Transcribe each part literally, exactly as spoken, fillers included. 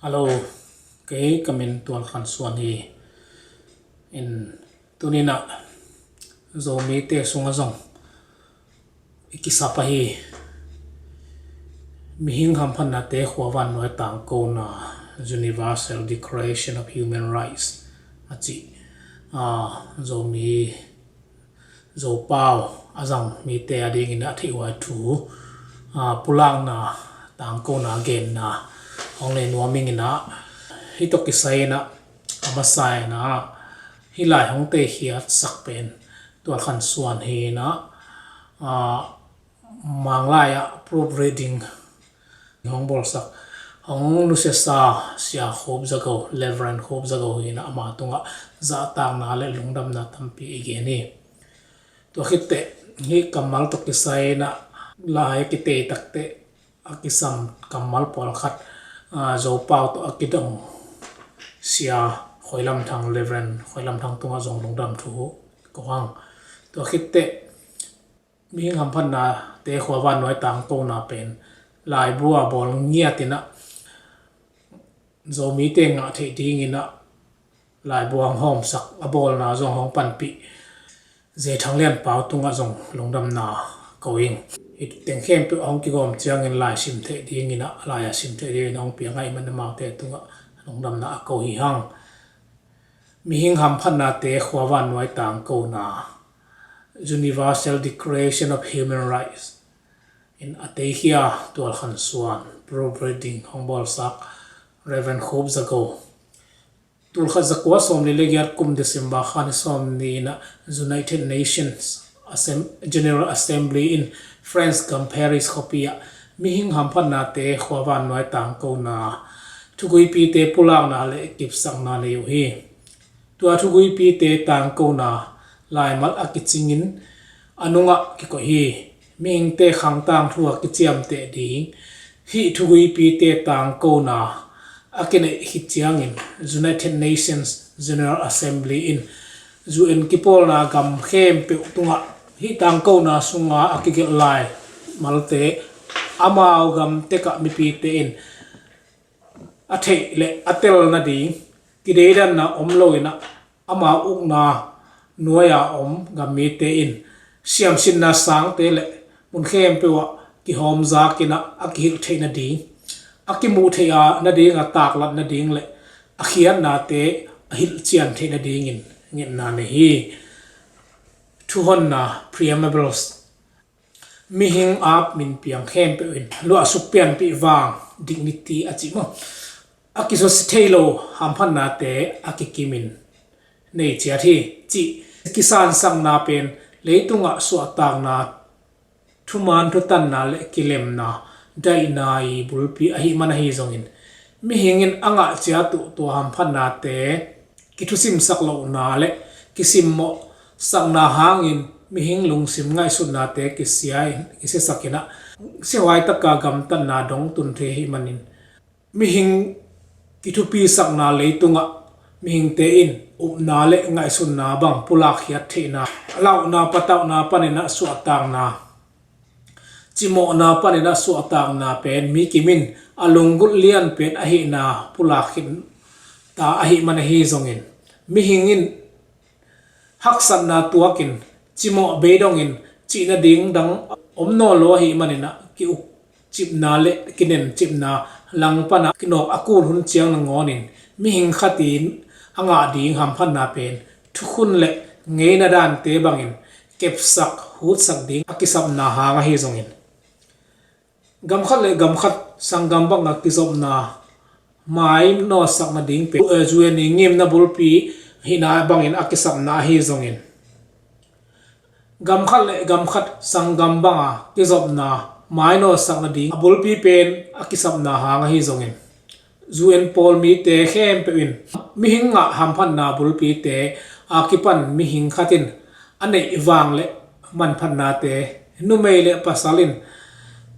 Hello, kei ka min Tual Khan Suan hi. In tuninah Zomite sungah zong i kisap ahi mihing hamphatnate khuavannuai tangkona, Universal Declaration of Human Rights a cih Zomi Zopau a zang mite a dingin a theihhuai thu pulakna tangkona genna hong nei nuam inginah, hih tawh kisai inah a masa inah hih lai hong teikhiatsak pen Tual Khan Suan hi inah, Manglai ah proof reading hong bawlsak, hong nusiasa Sia Khup Za Go, Reverend Khup Za Go hi inah ama tungah zahtakna le lungdamna tampi i gen hi. Tua khitteh hih kammal tawh kisai inah lai a kitei takteh a kisam kammal pawlkhat Zopau tawh a kidong Sia Khoi Lam Thang, Reverend Khoi Lam Thang tungah zong lungdam thu ko hang. Tua khitteh mihing hamphatnate khuavannuai tangkona pen laibu a bawl ngiat inah Zomite ngah theih dinginah laibu hong hawmsak, a bawlna zong hong panpih Zei Thang Lian Pau tungah zong lungdamna ko ing. Hih teng khempeuh hong kigawm ciangin lai sim theih dinginah, lai a sim theih dingin hong piang ahih man amaute tungah lungdamna a ko hi hang. Mihing hamphatnate khuavannuai tangkona, Universal Declaration of Human Rights in a teikhia Tual Khan Suan, proof reading hong bawlsak Reverend Khup Za Go, tulkhat zakua sawmli le giat kum December kha ni sawmnih inah United Nations Assem-, General Assembly in France gam Paris khuapi ah mihing hamphatnate khuavannuai tangkona thuguipite pulakna le kipsakna nei uh hi. Tua thuguipite tangkona laimal a kicingin a nungah kikoih hi. Mihingte khangtang thu a kiciamteh ding hih thuguipite tangkona a kineih khit ciangin United Nations General Assembly in U N kipawlna gam khempeuh tungah hih tangkona sunga a kigelh laimalte amau gam tekah mipite in a theih le a tel nading kideidanna om loinah amau ukna nuai-a om gammite in siamsinna sangte le mun khempeuh ah kihawmzakinah a kihilh theih nading, a kimuh theih a nading a taklat nading le a khiatnate a hilhcian theih nadingin ngetna nei hi. Thuhonna, preambles. Mihing aap min piang khempeuh in luahsuk pianpih vang, dignity a cih maw, a kisusia thei lo hamphatnate a kikimin nei ciat hi, cih kisansakna pen leitungah suahtakna, thuman thutanna le kilemna, daihna i bulpi ahih man ahi zongin, mihing in a ngah ciat uh tua hamphatnate kithusimsak lohna le kisimmawhsakna hangin mihing lungsim ngaihsutnate kisia in, kisiasakinah siahuai taka gamtatna dong tun thei ahih manin, mihing kithupisakna leitungah mihingte in upna le ngaihsutna bang pulakkhiat theihna, lauhna patauhna paninah suahtakna, cimawhna paninah suahtakna pen mi kimin a lunggulh lian pen ahihna pulak khinta ahih man ahi zongin, mihing in haksatna tuakin cimawh bei dongin cih nading dang om nawn lo ahih maninah ki-ukcipna le kinencipna langpanah kinawk a kul hun ciang nangawnin mihing khatin a ngah ding hamphatna pen thukhun le ngeina dante bangin kepsak hutsak ding a kisapna hang ahi zongin, gamkhat le gamkhat sanggam banga kizopna mainawsak nading pen U N i ngimna bulpi hihna bangin a kisapna ahi zongin, gamkhat le gamkhat sanggam banga kizopna mainawsak nading a bulpi pen a kisapna hang ahi zongin, U N pawl mite khempeuh in mihing ngah hamphatna bulpite a kipan mihing khatin a neih vang le manphatnate numei le pasal in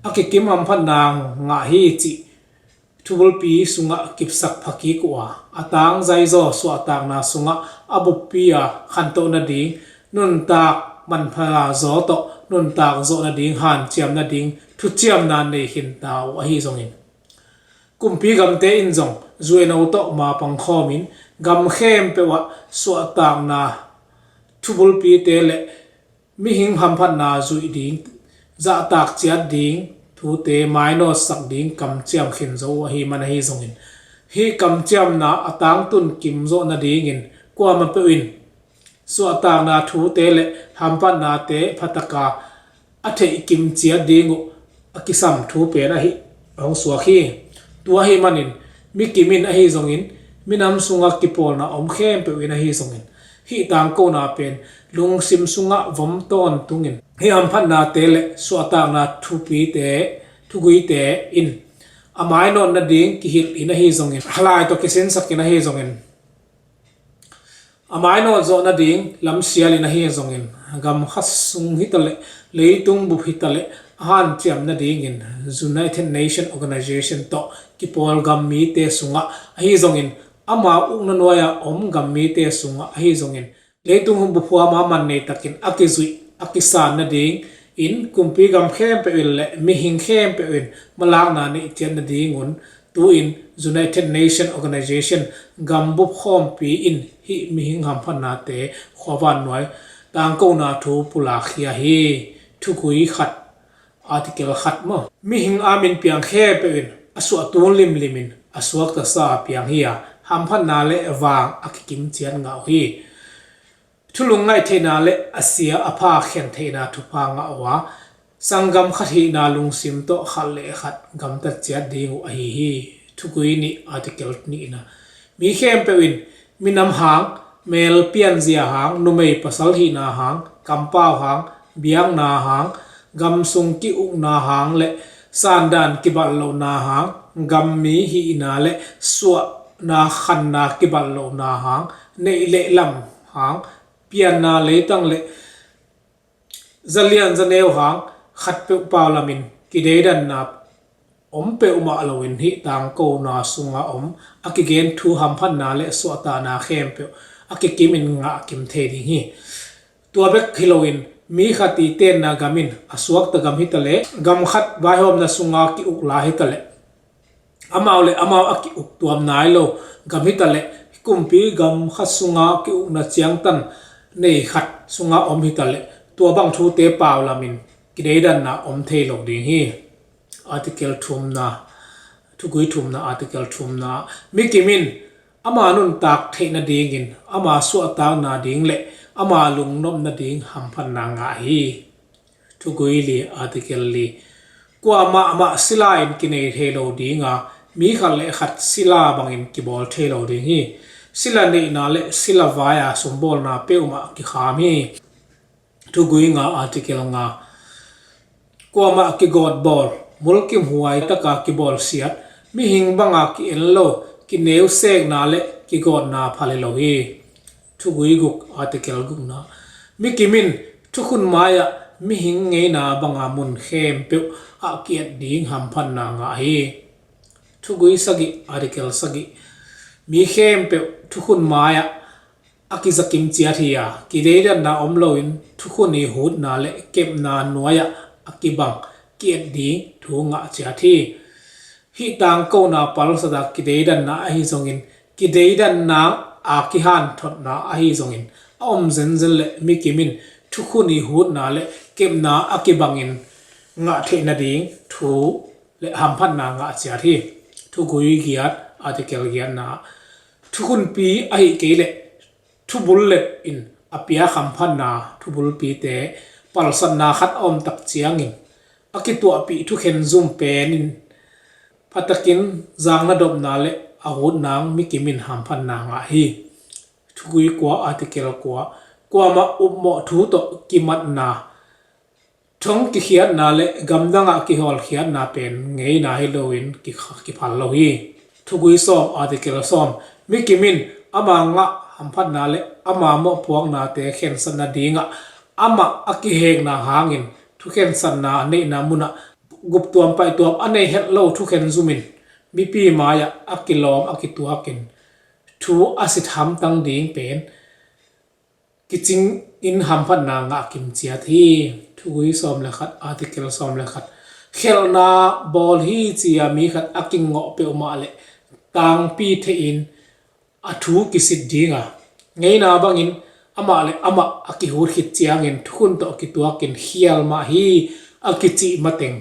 a kikim hamphatna ngah hi cih thubulpi sungah kipsak phakik uh a, a tangzaizaw suahtakna sungah a buppi a khantoh nading, nuntak manpha zaw tawh nuntak zawh nading hanciam nading thuciamna nei khinta uh ahi zongin, kumpi gamte in zong zuaino tawh mapang khawmin gam khempeuh ah suahtakna thubulpite le mihing hamphatna zuih ding, zahtak ciat ding thute mainawtsak ding kamciam khin zo uh ahi man ahi zongin, hih kamciamna a tangtun kim zawh nadingin kuamah peuh in suahtakna thute le hamphatnate phataka a theih kim ciat ding uh a kisam thu pen ahi hong suak hi. Tua ahi manin mi kim in ahi zongin, minam sungah kipawlna om khempeuh in ahi zongin, hih tangkona pen lungsim sungah vom tawntungin, hih hamphatnate le suahtakna thupite, thuguite in a mainawt nading kihilh in ahi zongin, halai tawh kisinsak in ahi zongin, a mainawt zawh nading lamsial in ahi zongin, gam khat sung hitaleh, leitung bup hitaleh a hanciam nadingin United Nation Organization tawh kipawl gam mite sungah ahi zongin, ama ukna nuai-ah om gam mite sungah ahi zongin, leitung bup huam a man nei takin a kizuih a kisan nadingin kumpi gam khempeuh in le mihing khempeuh in malakna neih ciat nadingun, tu-in United Nation Organization gambup khawmpi in hih mihing hamphatnate khuavan nuai tangkona thu pulakkhia hi. Thugui khat, article khat maw. Mihing a min piang khempeuh in a suah tun limlimin a suakta sa piang hi-a, hamphatna le vang a kikim ciat ngah uh hi. Thulung ngaih theihna le a sia a pha khen theihna thupha ngah uh a, sanggam khat hihna lungsim tawh khat le khat gamtat ciat ding uh ahi hi. Thugui nih, article nihna. Mi khempeuh in minam hang, mel pianzia hang, numei pasal hihna hang, kampau hang, biakna hang, gam sung ki-ukna hang le sandan kibat lohna hang, gam mi hihna le suahna khanna kibat lohna hang, neih le lam hang, pianna leitang le zalian zaneu hang, khatpeuh pau lamin kideidanna om peuhmah loin hih tangkona sunga om a kigen thu hamphatna le suahtakna khempeuh a kikimin ngah kim thei ding hi. Tua bek hi loin mi khat i tenna gam in a suakta gam hitaleh, gam khat vaihawmna sunga ki-uk lai hitaleh, amau le amau a ki-uk tuam nai lo gam hitaleh, kumpi gam khat sunga ki-ukna ciangtan nei khat sunga om hitaleh, tua bang thute pau lamin kideidanna om thei lo ding hi. Article thumna, thugui thumna, article thumna. Mi kim in ama nuntak theih nadingin ama suahtakna ding le ama lungnop nading hamphatna ngah hi. Thugui li, article li. Kuamah mah sila in kinei thei lo dinga, mi khat le khat sila bangin kibawl thei lo ding hi. Sila neihna le sila vai-a sumbawlna peuhmah kikham hi. Thugui nga, article nga. Kuamah kigawt bawl, mulkimhuai taka kibawl siat, mihing banga ki-en lo, kineusekna le kigawtna phal hi lo hi. Thugui guk, article gukna. Mi kim in thukhun mai-ah mihing ngeina banga mun khempeuh ah ki-et ding hamphatna ngah hi. Thugui sagih, article sagih. Mi khempeuh thukhun mai-ah a kizakim ciat hi-a, kideidanna om loin thukhun i hutna le kepna nuai-ah a kibang ki-et ding thu ngah ciat hi. Hih tangkona palsata kideidanna ahi zongin, kideidanna a kihanthotna ahi zongin, a om zenzen le mi kim in thukhun i hutna le kepna a kibangin ngah theih nading thu le hamphatna ngah ciat hi. Thugui giat, article giatna. Thukhunpi ahi kei le thubul let in a piak hamphatna thubulpite palsatna khat a om tak ciangin, a kituahpih thukhen zum pen in phatakin zakna dopna le a hutnang mi kim in hamphatna ngah hi. Thugui kua, article kua. Kuamah upmawh thu tawh kimatna, thong kikhiatna le gamdangah kihawlkhiatna pen ngeina hi loin kikha-, kiphal lo hi. Thugui sawm, article sawm. Mi kim in ama ngah hamphatna le ama mawhpuaknate khensat nadingah amah a kihekna hangin thukhensatna a neihna munah guptuam paihtuam a nei het lo thukhen zumin mipi mai-ah a kilawm a kituakin thu a sit hamtang ding pen kicing in hamphatna ngah kim ciat hi. Thugui sawm le khat, article sawm le khat. Khelhna bawl hi ci-a mi khat a kingawh peuhmah le tangpi theihin a thu kisit ding a, ngeina bangin amah le amah a kihut khit ciangin thukhun tawh kituakin khial mah hi a kicih mateng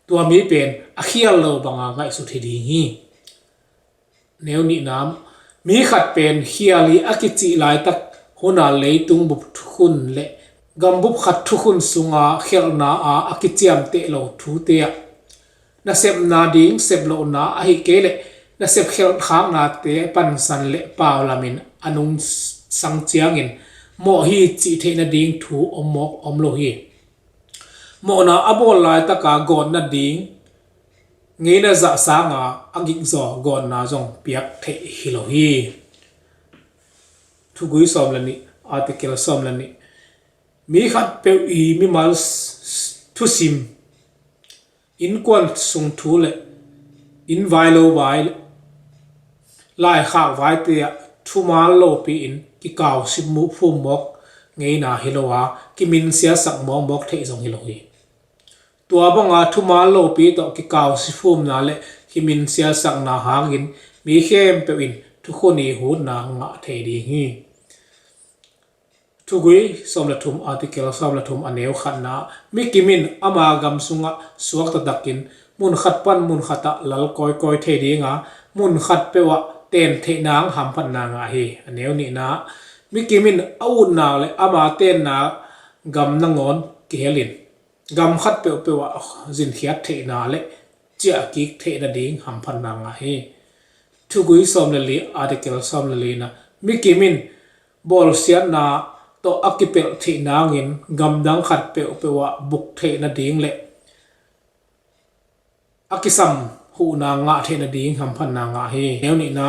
tua mi pen a khial lo banga ngaihsut hi ding hi. Neu nihna, mi khat pen khial hi a kicih laitak huna leitung bup thukhun le gambup khat thukhun sunga khelhna a a kiciamteh lo thute ah nasepna ding sep lohna ahi kei leh nasep khelhkhaknate pansan le paulamin a nungsang ciangin mawh hi cih theih nading thu om mawk om lo hi. Mawhna a bawl laitaka gawt nading ngeina zah sanga a gikzaw gawtna zong piak theih hi lo hi. Thugui sawm le nih, article sawm le nih. Mi khatpeuh i mimal s-, s-, thusim, innkuan sung thu le inn vai lo vai le laikhak vaite ah thumal lopi-in kikau si mu-, phum mawk ngeina hi lo a, kiminsiasak mawkmawk theih zong hi lo hi. Tua banga thumal lopi tawh kikau si phumna le kiminsiasakna hangin mi khempeuh in thukhun i hutna ngah thei ding hi. Thugui sawm le thum, article sawm le thum, a neu khatna, mi kim in ama gam sungah suak taktakin mun khat pan mun khatah lal kawikawi thei dinga, mun khat peuhah ten theih nang hamphatna ngah hi. A neu nihna, mi kim in a utna le ama tenna gam nangawn kihelin gam khat peuhpeuhah zinkhiat theihna le ciahkik theih nading hamphatna ngah hi. Thugui sawm le li, article sawm le lina, mi kim in bawlsiatna tawh a kipelh theih nangin gamdang khat peuhpeuhah buk theih nading le a kisam huhna ngah theih nading hamphatna ngah hi. Neu nihna,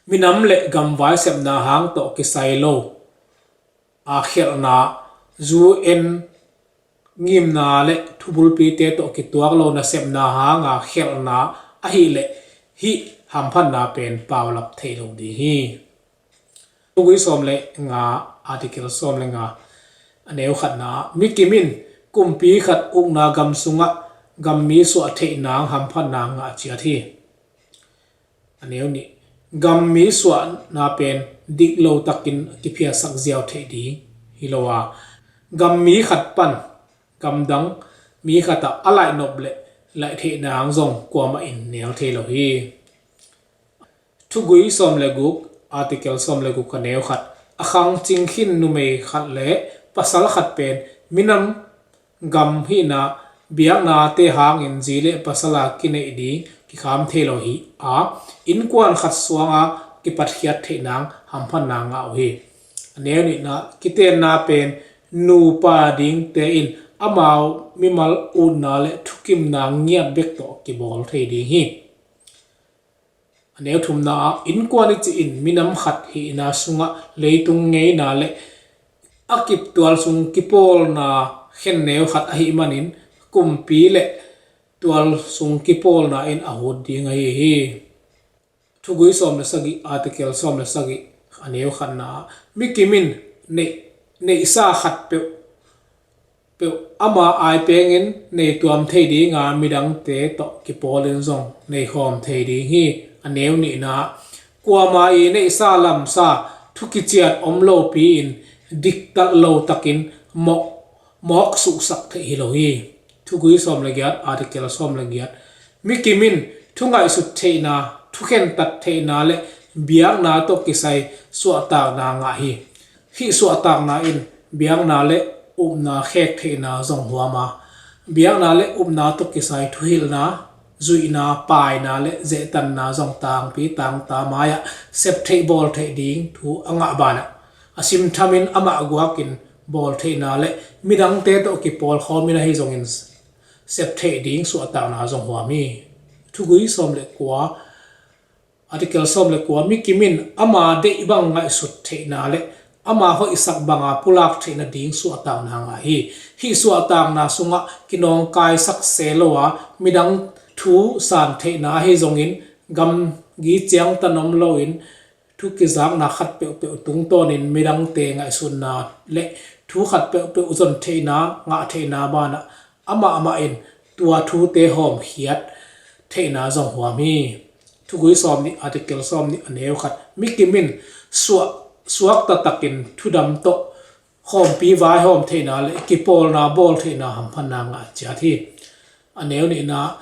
minam le gamvai sepna hang tawh kisai lo a khelhna, U N ngimna le thubulpite tawh kituak lo nasepna hanga khelhna ahih leh hih hamphatna pen paulap thei lo ding hi. Thugui sawm le nga, article sawm le nga, a neu khatna, mi kim in kumpi khat ukna gam sungah gammi suah theih nang hamphatna ngah ciat hi. A neu nih, gammi suahna pen dik lo takin kiphiasak ziau theih ding hi lo a, gammi khat pan gamdang mi khatah a laihnop le laih theih nang zong kuamah in nel thei lo hi. Thugui sawm le guk, article sawm le guk, a neu khat, a khang cing khin numei khat le pasal khat pen minam gam hihna biaknate hangin zi le pasala kineih ding kikham thei lo hi a, innkuan khat suanga kipatkhiat theih nang hamphatna ngah uh hi. A neu nihna, kitenna pen nupa dingte in amau mimal utna le thukimna ngiat bek tawh kibawl thei ding hi. A neu thumna ah, innkuan i cih in minam khat hihna sungah leitung ngeina le a kip tual sung kipawlna khen neu khat ahih manin kumpi le tual sung kipawlna in a hut ding ahi hi. Thugui sawm le sagih, article sawm le sagih, a neu khatna ah, mi kim in neih, neihsa khat peuh peuh ama ai pengin nei tuam thei dinga midangte tawh kipawlin zong nei khawm thei ding hi. A neu nihna, kuama i neihsa lamsa thu kiciat om lopi-in diktat lo takin mawh, mawk suhsak theih hi lo hi. Thugui sawm le giat, article sawm le giat, mi kim in thu ngaihsut theihna, thu khentat theihna le biakna tawh kisai suahtakna ngah hi. Hih suahtakna in biakna le upna khek theihna zong huam a, biakna le upna tawh kisai thuhilhna, zuihna, paina le zehtanna zong tangpi tangta mai-ah sep theih bawl theih ding thu a ngah banah a simthamin amah guakin bawl theihna le midangte tawh kipawl khawmin ahi zongin sep theih ding suahtakna zong huam hi. Thugui sawm le kua, article sawm le kua, mi kim in ama deih bang ngaihsut theihna le ama hoihsak banga pulak theih nading suahtakna ngah hi. Hih suahtakna sungah kinawngkaisak se lo a, midang thu san theihna ahi zongin gamgi ciangtan om loin thu kizakna khat peuhpeuh tungtawnin midangte ngaihsutna le thu khat peuhpeuh zon theihna, ngah theihna banah amah amah in tua thute hawmkhiat theihna zong huam hi. Thugui sawm nih, article sawm nih, a neu khat. Mi kim in suak, suakta takin thudam tawh khawmpi vaihawm theihna le kipawlna bawl theihna hamphatna ngah ciat hi. A neu nihna,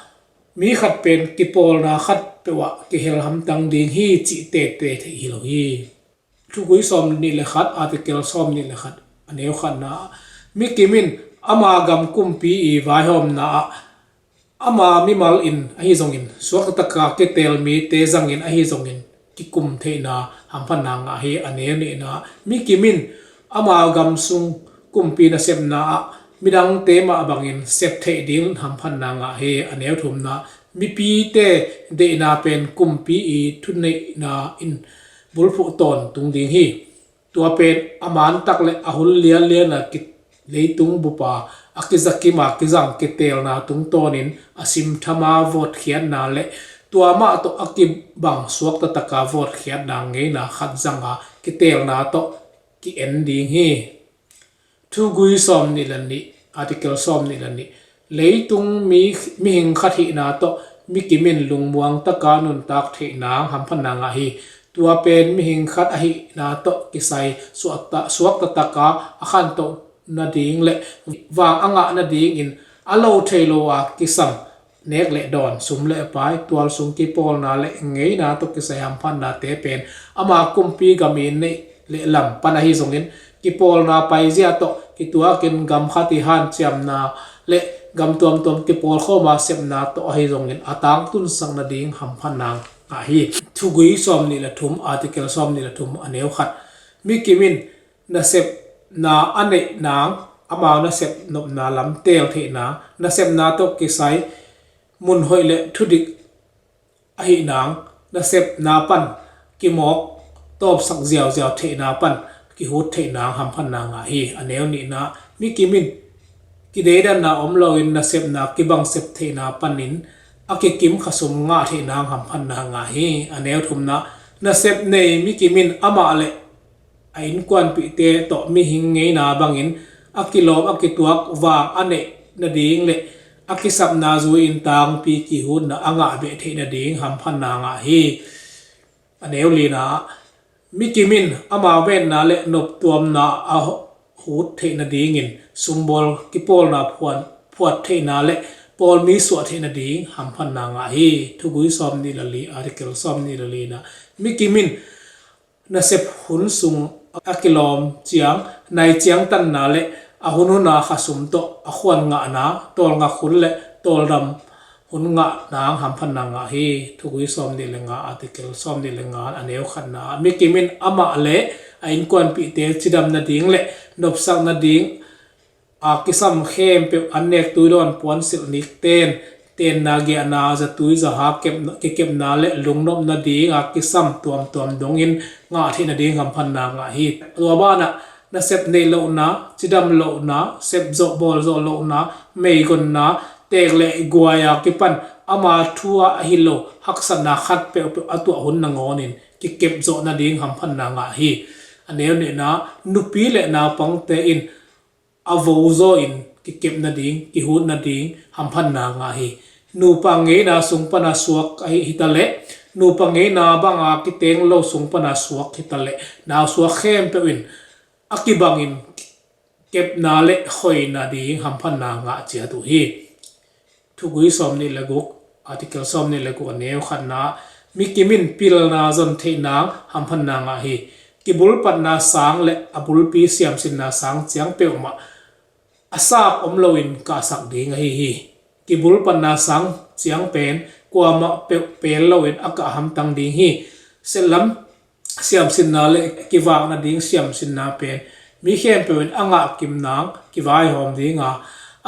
mi khat pen kipawlna khat peuh ah kihel hamtang ding hi cih tete theih hi lo hi. Thugui sawm nih le khat, article sawm nih le khat, a neu khatna ah, mi kim in ama gam kumpi i vaihawmna ah ama mimal in ahi zongin, suakta taka kiteel mite zangin ahi zongin, kikum theihna hamphatna ngah hi. A neu nihna, mi kim in ama gam sung kumpi nasepna ah midangte mah bangin sep theih ding hamphatna ngah hi. A neu thumna, mipite deihna pen kumpi i thuneihna in bulphuh tawntung ding hi. Tua pen a mantak le a hun lianliana ki, leitung bupa a kizakim a kizang kiteelna tungtawnin a simthama vawtkhiatna le tua mah tawh a kibang suakta taka vawtkhiatna ngeina khat zanga kiteelna tawh ki-en ding hi. Thugui sawm nih le nih, article sawm nih le nih. Leitung mi, mihing khat hihna tawh mi kim in lungmuang taka nuntak theihna hamphatna ngah hi. Tua pen mihing khat ahihna tawh kisai suakta, suakta taka a khantoh nading le vang a ngah nadingin a lo thei lo a kisam nek le dawn, sum le pai, tual sung kipawlna le ngeina tawh kisai hamphatnate pen ama kumpi gam i neih le lam pan ahi zongin, kipawlna paizia tawh kituakin gam khat i hanciamna le gam tuamtuam kipawlkhawma sepna tawh ahi zongin a tangtunsak nading hamphatna ngah hi. Thugui sawm nih le thum, article sawm nih le thum, a neu khat. Mi kim in nasepna a neih nang, amau nasep nopna lam teel theihna, nasepna tawh kisai mun hoih le thudik ahih nang, nasepna pan kimawk tawpsak ziauziau theihna pan kihut theihna hamphatna ngah hi. A neu nihna, mi kim in kideidanna om loin nasepna kibang sep theihna panin a kikim khasum ngah theihna hamphatna ngah hi. A neu thumna, nasep nei mi kim in amah le a innkuanpihte tawh mihing ngeina bangin a kilawm a kituak vang a neih nading le a kisapna zui-in tangpi kihutna a ngah beh theih nading hamphatna ngah hi. A neu lina, mi kim in ama venna le noptuamna a hut theih nadingin sumbawl kipawlna phuan, phuat theihna le pawlmi suah theih nading hamphatna ngah hi. Thugui sawm nih le li, article sawm nih le lina, mi kim in nasep hun sung a kilawm ciang nai ciangtanna le a hunhuna khasum tawh a khuan ngahna, tawlngak hun le tawldam hun ngah nang hamphatna ngah hi. Thugui sawm nih le nga, article sawm nih le nga, a neu khatna, mi kim in amah le a innkuanpihte cidam nading le nopsak nading a kisam khempeuh an nek tuidawn puansilh nikten, tenna giahna zatui zaha kep, kikepna le lungnop nading a kisam tuamtuam dongin ngah theih nading hamphatna ngah hi. Tua banah nasep neih lohna, cidam lohna, sepzawh bawlzawh lohna, meigonna, teek le guai a kipan ama thu ah ahi lo haksatna khat peuhpeuh a tuah hun nangawnin kikepzawh nading hamphatna ngah hi. A neu nihna, nupi le naupangte in a vozaw in kikep nading, kihut nading hamphatna ngah hi. Nupa ngeina sung pana suak ahi hitaleh, nupa ngeina banga kiteng lo sung pana suak hitaleh, nausuak khempeuh in a kibangin kepna le khoina ding hamphatna ngah ciat uh hi. Thugui sawm nih le guk, article sawm nih le guk, a neu khatna, mi kim in pilna zon theih nang hamphatna ngah hi. Kibulpatna sang le a bulpi siamsinna sang ciang peuhmah a sak om loin kahsak ding ahi hi. Kibulpatna sang ciang pen kuamah peuh pel loin a kah hamtang ding hi. Sellam siamsinna le kivak nading siamsinna pen mi khempeuh in a ngah kim nang kivaihawm dinga,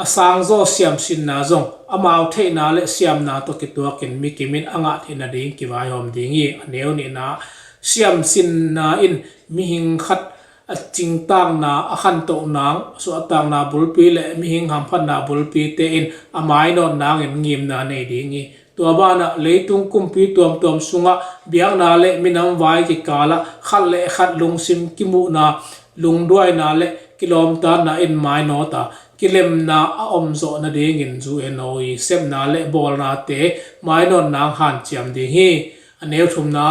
a sangzaw siamsinna zong amau theihna le siamna tawh kituakin mi kim in a ngah theih nading kivaihawm ding hi. A neu nihna, siamsinna in mihing khat a cingtakna, a khantoh nang suahtakna bulpi le mihing hamphatna bulpite in a mainawt nangin ngimna nei ding hi. Tua banah leitung kumpi tuamtuam sungah biakna le minam vai kikalah khat le khat lungsim kimuhna, lungduaina le kilawmtatna in mainawta, kilemna a omzawh nadingin zu eno i sepna le bawlnate mainawt nang hanciam ding hi. A neu thumna,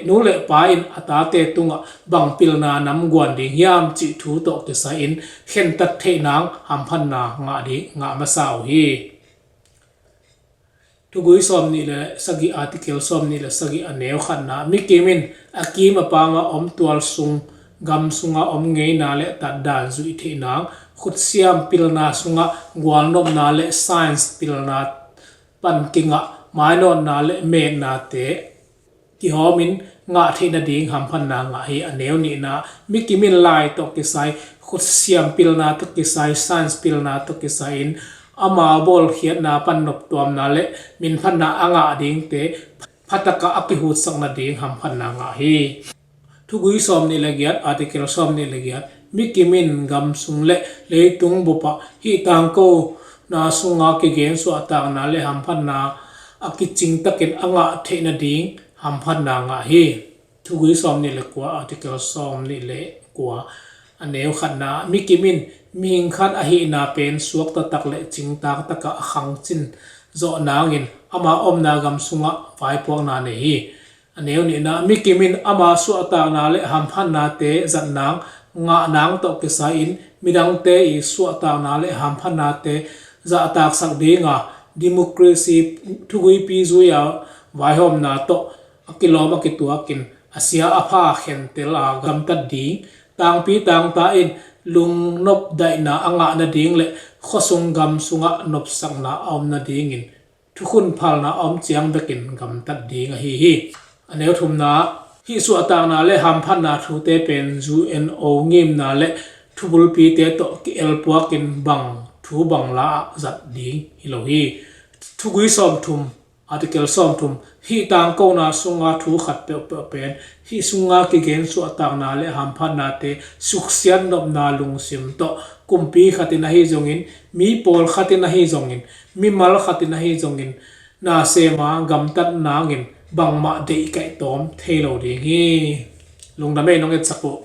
nu le pa in a tate tungah bang pilna nam guan ding hiam cih thu tawh kisai-in khentat theih nang hamphatna ngah ding, ngah masa uh hi. Thugui sawm nih le sagih, article sawm nih le sagih, a neu khatna, mikim in a kim a pama om tual sung, gam sunga om ngeina le tatdan zuih theih nang, khutsiam pilna sungah gualnopna le science pilna pan kingah mainawtna le metnate kihawmin ngah theih nading hamphatna ngah hi. A neu nihna, mikim in lai tawh kisai, khutsiam pilna tawh kisai, science pilna tawh kisai-in ama bawlkhiatna pan noptuamna le minphatna a ngah dingte phataka a kihutsak nading hamphatna ngah hi. Thugui sawm nih le giat, article sawm nih le giat, mikim in gam sung le leitung bupah hih tangkona sunga kigen suahtakna le hamphatna a kicingtakin a ngah theih nading hamphatna ngah hi. Thugui sawm nih le kua, article sawm nih le kua, a neu khatna, mikim in mihing khat ahihna pen suaktatak le cingtaktaka a khangcin zawh nangin ama omna gam sungah vaipuakna nei hi. A neu nihna, mikim in ama suahtakna le hamphatnate zat nang, ngah nang tawh kisai-in midangte i suahtakna le hamphatnate zahtaksak dinga, democracy thuguipi zui-a vaihawmna tawh a kilawm a kituakin a sia a pha khentel a gamtat ding, tangpi tangta in lungnop daihna a ngah nading le khuasung gam sungah nopsakna a om nadingin thukhun phalna a om ciang bekin gamtat ding ahi hi. A neu thumna, hih suahtakna le hamphatna thute pen U N O ngimna le thubulpite tawh ki-elpuakin bang thu bang la-ah zat ding hi lo hi. Thugui sawm thum, article sawm thum, hih tangkona sunga thu khat peuhpeuh pen hih sunga kigen suahtakna le hamphatnate suksiat nopna lungsim tawh kumpi khatin ahi zongin, mi pawl khatin ahi zongin, mimal khatin ahi zongin, nasema gamtat nangin bangmah deihkaih tawm thei lo ding hi. Lungdam ei, nong etsak uh.